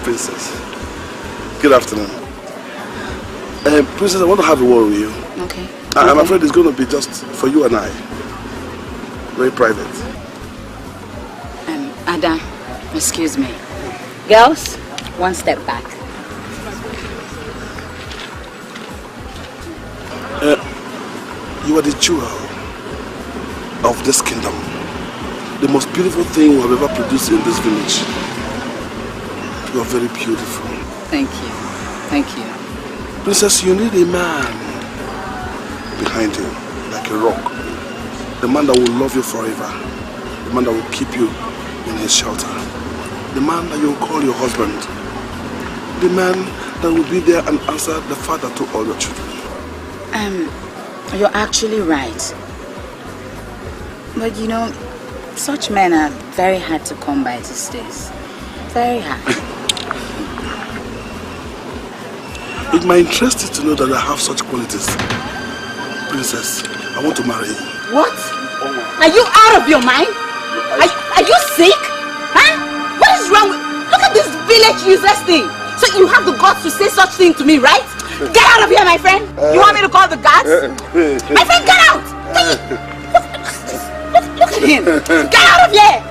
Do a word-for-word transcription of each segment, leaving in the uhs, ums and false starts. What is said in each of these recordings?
Princess, good afternoon. Um, Princess, I want to have a word with you. Okay. I, I'm afraid it's going to be just for you and I. Very private. Um, Ada, excuse me. Girls, one step back. Uh, you are the jewel of this kingdom. The most beautiful thing we have ever produced in this village. You are very beautiful. Thank you. Thank you. Princess, you need a man behind you, like a rock. The man that will love you forever. The man that will keep you in his shelter. The man that you will call your husband. The man that will be there and answer the father to all your children. Um, you're actually right. But you know, such men are very hard to come by these days. Very hard. It might interest you to know that I have such qualities. Princess, I want to marry you. What? Are you out of your mind? Are, are you sick? Huh? What is wrong with... Look at this village useless thing. So you have the guts to say such thing to me, right? Get out of here, my friend. You want me to call the guards? My friend, get out! Look, look, look at him. Get out of here!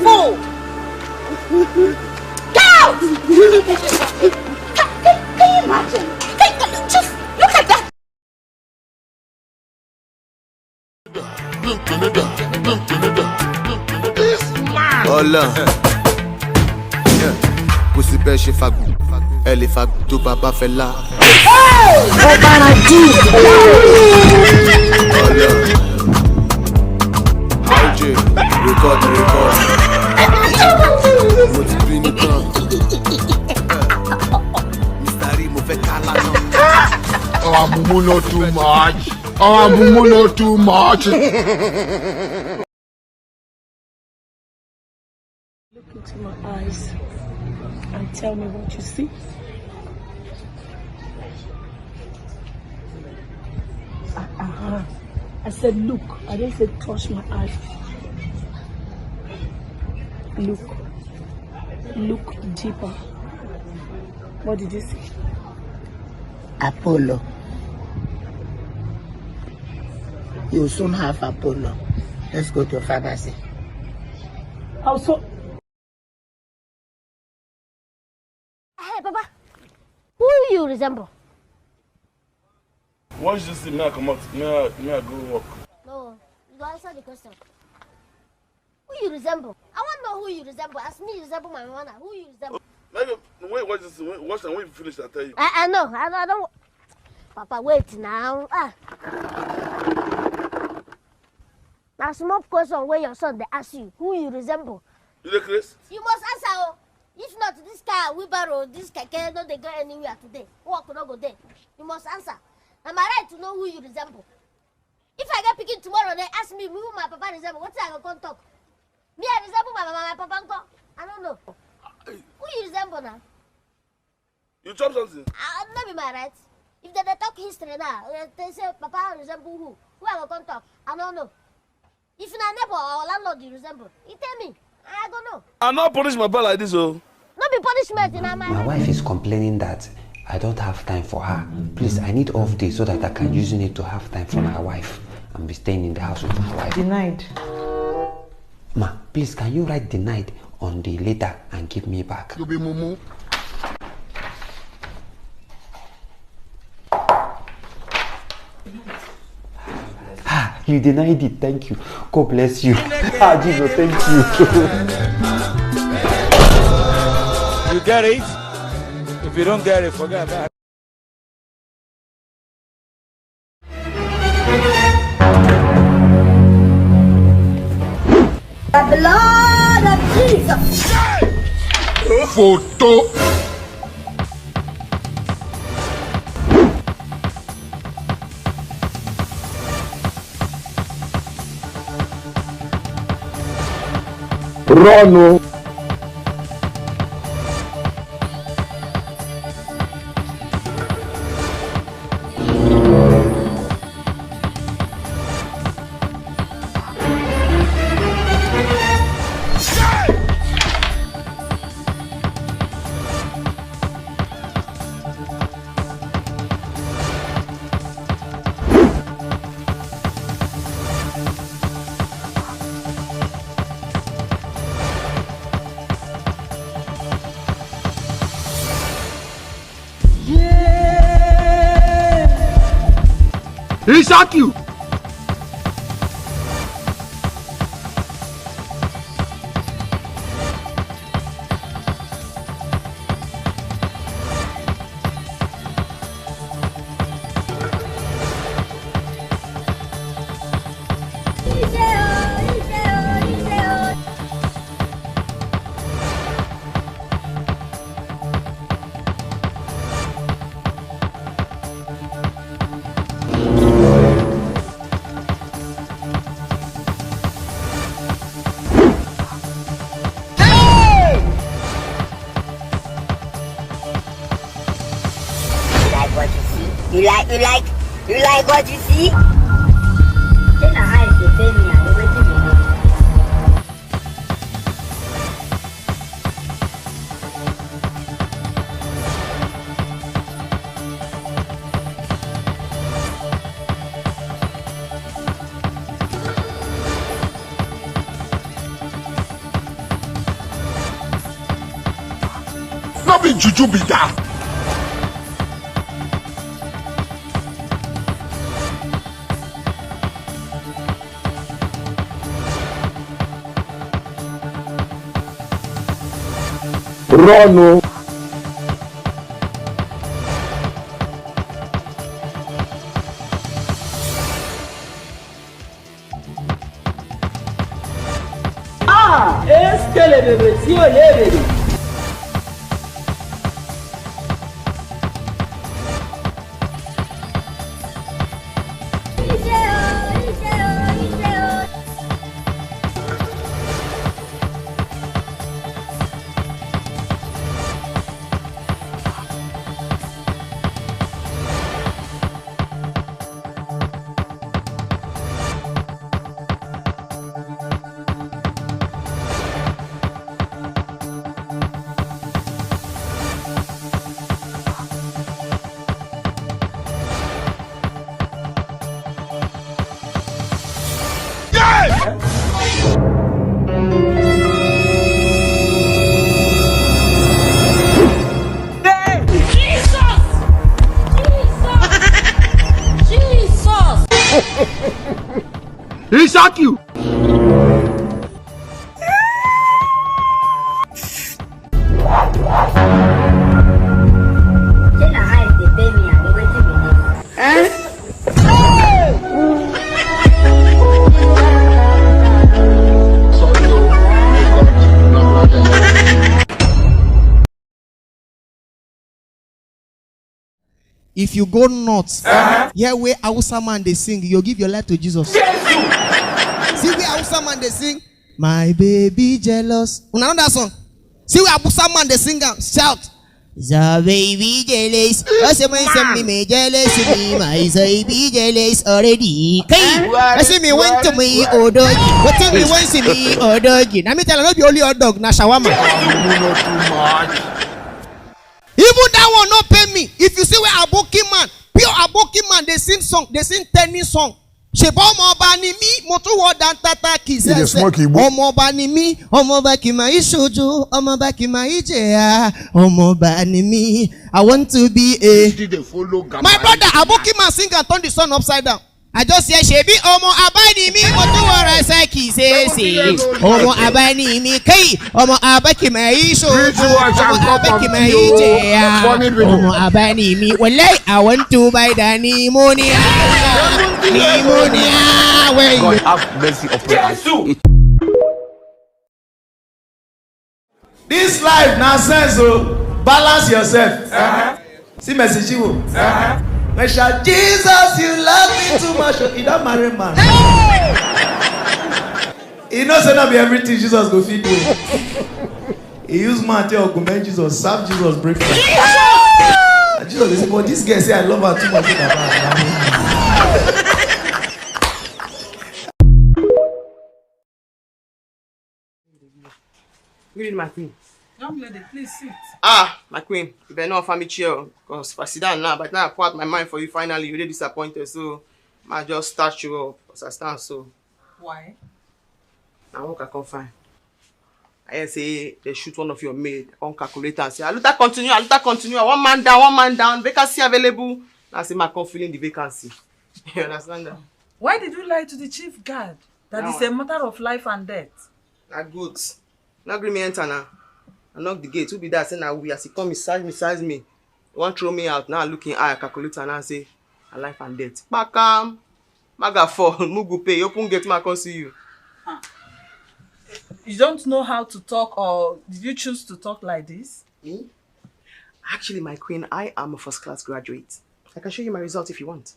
Fool! Get out! Can, can, can you imagine? Can, can, just look at that. This man. Ọlọ́run. Yeah. Kò sí bẹ́ẹ̀ ṣe fagbọn, ẹ lè fagbọn tó bá bá fẹ́ lá. Ó bára jù. Ọlọ́run. R J, record, record. Mo ti bínú tán. Mister Rí, mo fẹ́ ká lánàá. Our mumu no too much. Our mumu no too much. Look into my eyes and tell me what you see. Uh-huh. I said look. I didn't say touch my eyes. Look. Look deeper. What did you see? Apollo. You soon have Apollo. Let's go to pharmacy. Also, hey, Papa, who you resemble? Once you see me, I come out. Me, I, me, I go work. No, you go answer the question. Who you resemble? I want to know who you resemble. As me, you resemble my mama. Who you resemble? Maybe when you watch this, when, watch and when you finish, I'll tell you. I, I know. I, I don't. Papa, wait now. Ah. Now, small question where your son they ask you who you resemble. You the Chris? You must answer. Oh. If not, this car, wheelbarrow, this keke, no, they go anywhere today. Work no go there. You must answer. Am I right to know who you resemble? If I get picking tomorrow, they ask me who my papa resemble. What I go come talk? Me, I resemble my mama, my papa nko. I don't know. Who you resemble now? You chop something? Uh, not be my right. If they, they talk history now, uh, they say papa resemble who? Who I go come talk? I don't know. If na neighbor or landlord you resemble, you tell me. I go know. I not punish my papa like this, oh. No be punishment in my... My wife is complaining that I don't have time for her. Please, I need off day so that I can use it to have time for my wife and be staying in the house with my wife. Denied. Ma, please, can you write denied on the letter and give me back? You be mumu. Ah, you denied it. Thank you. God bless you. Ah, Jesus, thank you. You get it? If you don't get it, forget about it. The blood of Jesus. Photo. Run o. He shock you. You like what you see? You like, you like, you like what you see? Say na eyes dey pain me, abi wetin be this? No be juju be that. Run o. Ah, eskelebebe, siolebebe. Jesus! Jesus! Jesus! He shock you. Say na eyes dey pain me, abi wetin be this? Eh? If you go north, uh-huh, hear where Hausa man dey sing, you give your life to Jesus. Jesus! See where Hausa man dey sing, "My baby jealous." Una know that song? See where Hausa man dey sing am, shout, "The baby jealous." I say, "My son, me, me jealous, me, my son, be jealous already." Hey, I say, "Me want to me, odogi." What tell me, want to me, odogi. Now me tell you, no be only hot dog, na shawarma. Even that one no pay me. If you see where Aboki man, pure Aboki man, they sing song, they sing tennis song. Ṣèbí ọmọ ọba ni mí, mo tún wọ dantata kì í ṣẹ̀ṣẹ̀. Ọmọ ọba ni mí, ọmọ ọba kì í máa í ṣojú, ọmọ ọba kì í máa í jẹ̀yà, ọmọ ọba ni mí. I want to be a. My brother, Aboki man sing and turn the sun upside down. I just hear, "Ṣèbí ọmọ Aba ni mí, mo tún wọ Rasaki ṣeéṣe. Ọmọ Aba ni mí, kẹ́yì, ọmọ Aba kì máa yí ṣòro, ọmọ Aba kì máa yí jẹ̀yà. Ọmọ Aba ni mí, wọlé, I want to buy the pneumonia, pneumonia, wey." God have mercy upon us. This life na sense o. Balance yourself. Uh-huh. See Mercy Chinwo. Uh-huh. When shout, "Jesus, you love me too much." He don marry man. He know say no be everything Jesus go fit do. He use man take augment Jesus, serve Jesus breakfast. And Jesus dey say, "But this girl say I love her too much." Good evening, my queen. Young lady, please sit. Ah, my queen, you better not offer me chair, because if I sit down now, by the time I pour out my mind for you, finally, you dey disappointed. So, I just start you up as I stand so. Why? Na work I come find. I hear say they shoot one of your maid, come calculate and say, "Aluta continue, Aluta continue, one man down, one man down, vacancy available." Now say, "Ma come fill in the vacancy." You understand that? Why did you lie to the chief guard that That it's one. A matter of life and death? Na goat. No gree me enter now. I knock the gate. Who be that? Say na we. As he come, he size me, size me. He wan throw me out. Now I look in eye, calculator, and I say, "A life and death." Kpakam. Maga fall. Mugu pay. Open gate, ma come see you. You don't know how to talk, or did you choose to talk like this? Me? Actually, my queen, I am a first class graduate. I can show you my result if you want.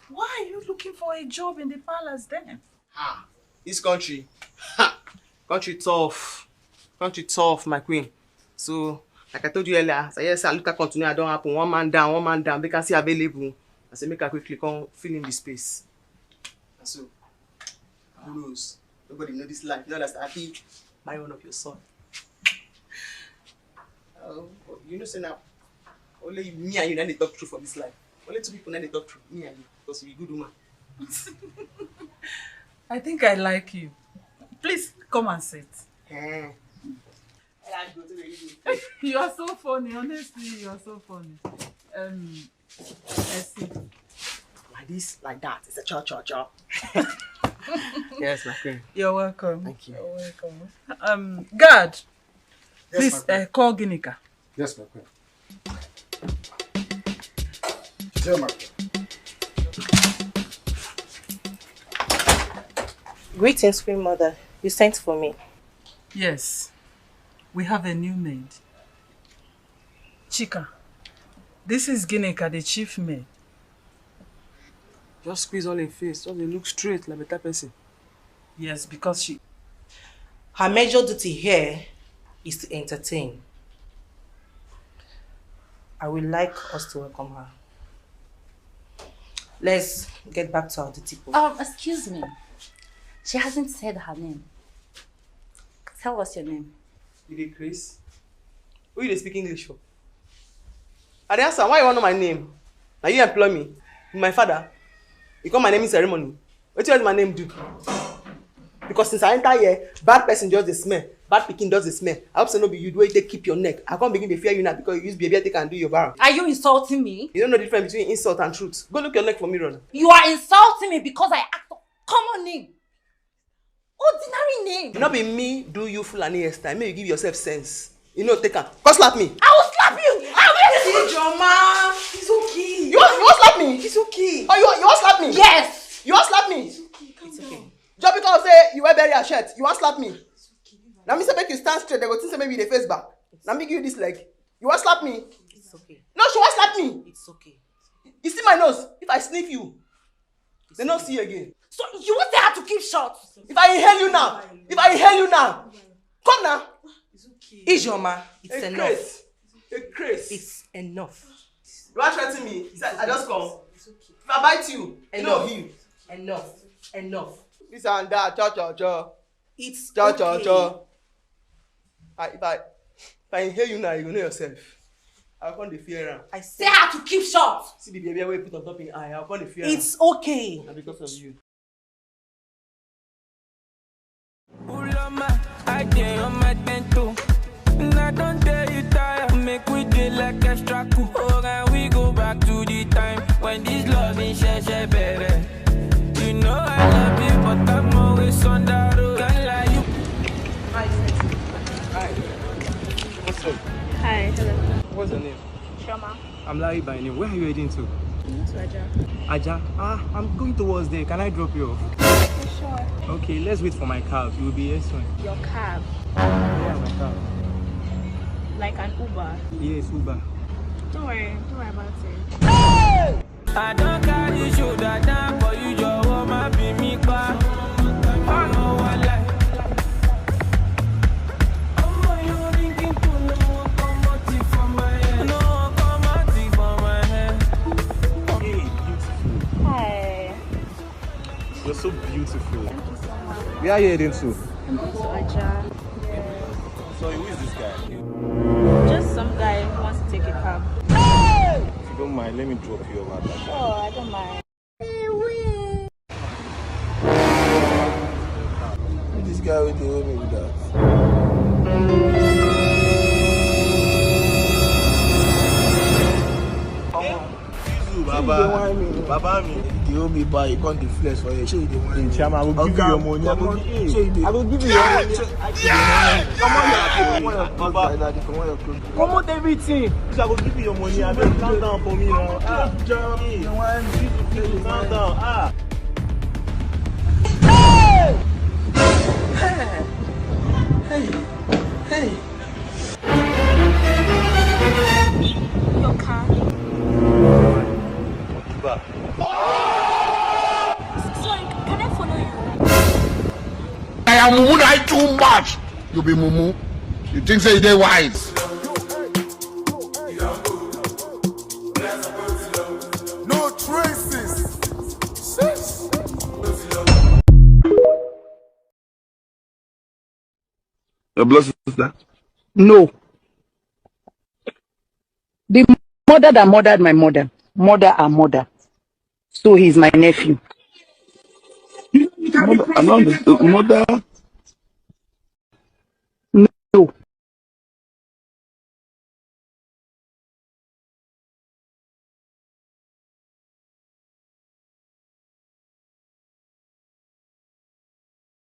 Why are you looking for a job in the palace then? Ha! This country. Ha! Country tough. Country tough, my queen. So, like I told you earlier, so yes, I look at continue, I don't happen. One man down, one man down, vacancy available. I say, "Make I quickly come fill in the space." And so, who knows? Nobody know this life. You know that I think buy one of your son. Oh, you know, say now, only me and you na dey talk true for this life. Only two people na dey talk true. Me and you, because you be good woman. I think I like you. Please come and sit. Eh. You are so funny, honestly, you are so funny. Um, I see. Like this, like that. It's a cho cho cho. Yes, my queen. You're welcome. Thank you. You're welcome. Um, guard, Yes, please my queen. Uh, call Ginika. Yes, my queen. Yes, my queen. Greetings, Queen Mother. You sent for me. Yes, we have a new maid. Chika, this is Ginika, the chief maid. Just squeeze all her face. Just dey look straight like better person. Yes, because she. Her major duty here is to entertain. I would like us to welcome her. Let's get back to our duty post. Um, excuse me. She hasn't said her name. Tell us your name. You dey craze? Who you dey speak English for? I dey ask am, why you wan know my name? Na you employ me? Be my father? You come my naming ceremony? Wetin else my name do? Because since I enter here, bad person just dey smell, bad pikin just dey smell. I hope say no be you, the way you take keep your neck. I come begin dey fear you now because you use behavior take and do your barrel. Are you insulting me? You don't know the difference between insult and truth. Go look your neck for mirror now. You are insulting me because I act a common name. Ordinary name. No be me do you Fulani hairstyle. Make you give yourself sense. You know, take am. Come slap me. I will slap you. I will. Ijeoma, it's okay. You wan, you wan slap me? It's okay. Oh, you, you wan slap me? Yes. You wan slap me? It's okay. Calm down. Just because say you wear burial shirt, you wan slap me? Na me say make you stand straight, they go think say maybe you dey face back. Na me give you this leg. You wan slap me? It's okay. No, she wan slap me. It's okay. You see my nose? If I sniff you, they no see you again. So you want her to keep short? If I inhale you now, if I inhale you now, come now. Ijeoma, it's A enough. craze. A craze. It's enough. You wan threaten me? Say I just come. If I bite you, you know Enough. You. Enough. Enough. This and that, cho cho cho. It's Cho okay. Cho cho. I, if I if I inhale you now, you go know yourself. I come dey fear am. I Say say her to keep short. See the behavior wey you put on top him eye. I come dey fear am. It's okay. Na because of you. Ulama, I dey on my ten toe. And I don't dare you tired. Make we dey like extra cool. Oh, and we go back to the time when this love in sheshe bere. You know I love you, but I'm always on the road. Can't lie you. Hi. What's up? Hi, hello. What's your name? Shoma. I'm Larry by name. Where are you heading to? Not to Aja. Aja. Ah, I'm going towards there. Can I drop you off? Okay, sure. Okay, let's wait for my cab. You'll be here soon. Your cab. Yeah, my cab. Like an Uber. Yes, Uber. Don't worry. Don't worry about it. I don't carry shoulder down for you, your woman be me pa. I know one lie. Omo, you ringing to no come out it for my head. No come out it for my head. Hey, beautiful. Hi. You're so beautiful. Thank you so much. Where are you heading to? I'm going to Aja. So who is this guy? Just some guy who wants to take a cab. If you don't mind, let me drop you off at that. Oh, I don't mind. This guy with the homie with that. Baba. Baba mi, you dey owe me buy, you come dey flex for here. Shey you dey want? Chiama, I go give you your money. I go give you. Shey you dey? I go give you your money. Comot your clothes. Comot your clothes like that. Comot your clothes. Comot everything. I go give you your money. Abeg, calm down for me now. Ah, calm down. Ah. Hey! Hey! Hey! Your car. Sorry, can I follow you? I am mumu na too much. You be mumu. You think say you dey wise? No traces. Your blood sister? No. The mother that murdered my mother, murder her mother. So he's my nephew. Mother, I'm not the mother.